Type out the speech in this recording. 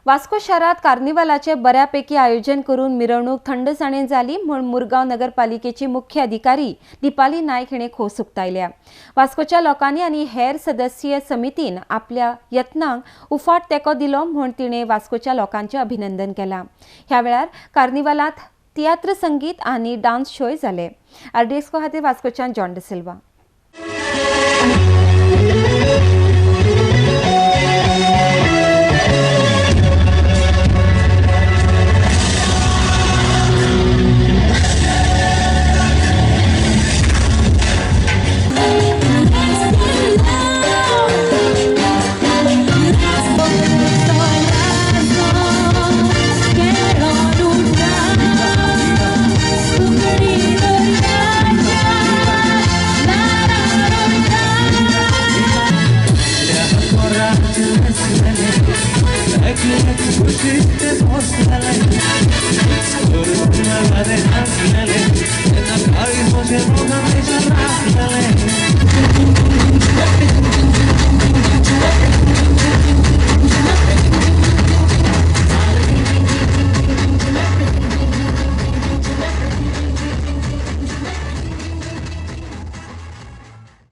वास्को शारात कार्निवालाचे बऱ्यापैकी आयोजन करून मिरवणूक थंडसाणेन जाली म्हूण मुरगांव नगरपालिकेची मुख्य अधिकारी दीपाली नायक हिणे खोस उक्तायल्या. वास्कोच्या लोकांनी आनी हेर सदस्यीय समितीन आपल्या यत्नांक उफाट तेंको दिलो म्हूण तिणे वास्कोच्या लोकांचें अभिनंदन केलां. ह्या वेळार कार्निवालांत तियात्र संगीत आनी डान्स शोय जाले. आरडीएक्सको खातीर वास्कोच्यान जॉन डिसिल्वा.